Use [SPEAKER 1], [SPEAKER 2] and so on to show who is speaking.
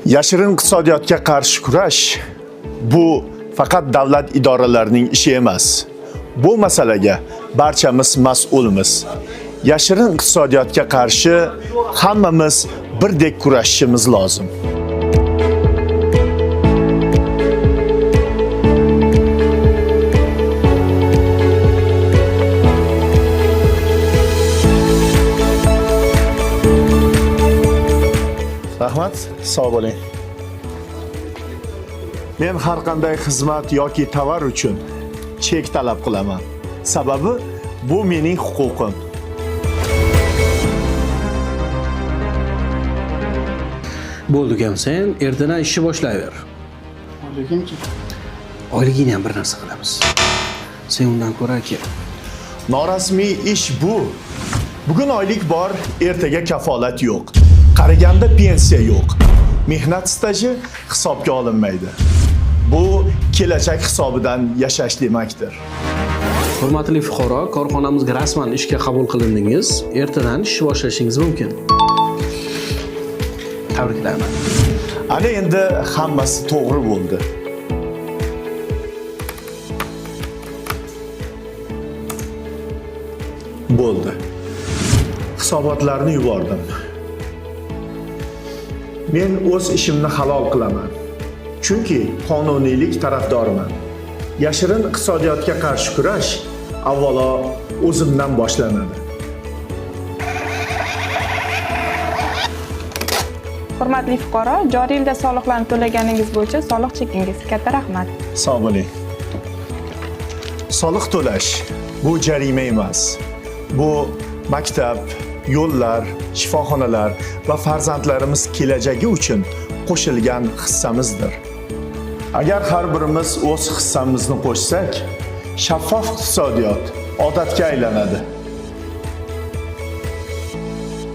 [SPEAKER 1] Yashirin iqtisodiyotga qarshi kurash bu faqat davlat idoralarining ishi emas. Bu masalaga barchamiz mas'ulmiz. Yashirin iqtisodiyotga qarshi hammamiz birdek kurashishimiz lozim. Rahmat, sog' bo'ling. Men har qanday xizmat yoki tovar uchun chek talab qilaman. Sababi bu mening huquqim.
[SPEAKER 2] Bo'ldi ukam, sen ertadan ishni boshlayver.
[SPEAKER 3] Oyligimchi?
[SPEAKER 2] Oyligingni ham bir narsa qilamiz. Sen undan ko'ra kel.
[SPEAKER 1] Norasmiy ish bu. Bugun oylik bor, ertaga kafolat yo'q. Qariganda pensiya yo'q. Mehnat staji hisobga olinmaydi. Bu kelajak hisobidan yashash demakdir.
[SPEAKER 2] Hurmatli fuqaro, korxonamizga rasman ishga qabul qilindingiz. Ertadan ish boshlashingiz mumkin. Tabriklayman.
[SPEAKER 1] Ana endi hammasi to'g'ri bo'ldi. Bo'ldi. Hisobotlarni yubordim. Men o'z ishimni halol qilaman. Chunki qonuniylik tarafdoriman. Yashirin iqtisodiyotga qarshi kurash avvalo o'zimdan boshlanadi.
[SPEAKER 4] Hurmatli fuqaro, joriy yilda soliqlarni to'laganingiz bo'yicha soliq chekingiz. Katta rahmat.
[SPEAKER 1] Sog' bo'ling. Soliq to'lash bu jarima emas. Bu maktab, yo'llar, shifoxonalar va farzandlarimiz kelajagi uchun qo'shilgan hissamizdir. Agar har birimiz o'z hissamizni qo'shsak, shaffof iqtisodiyot odatga aylanadi.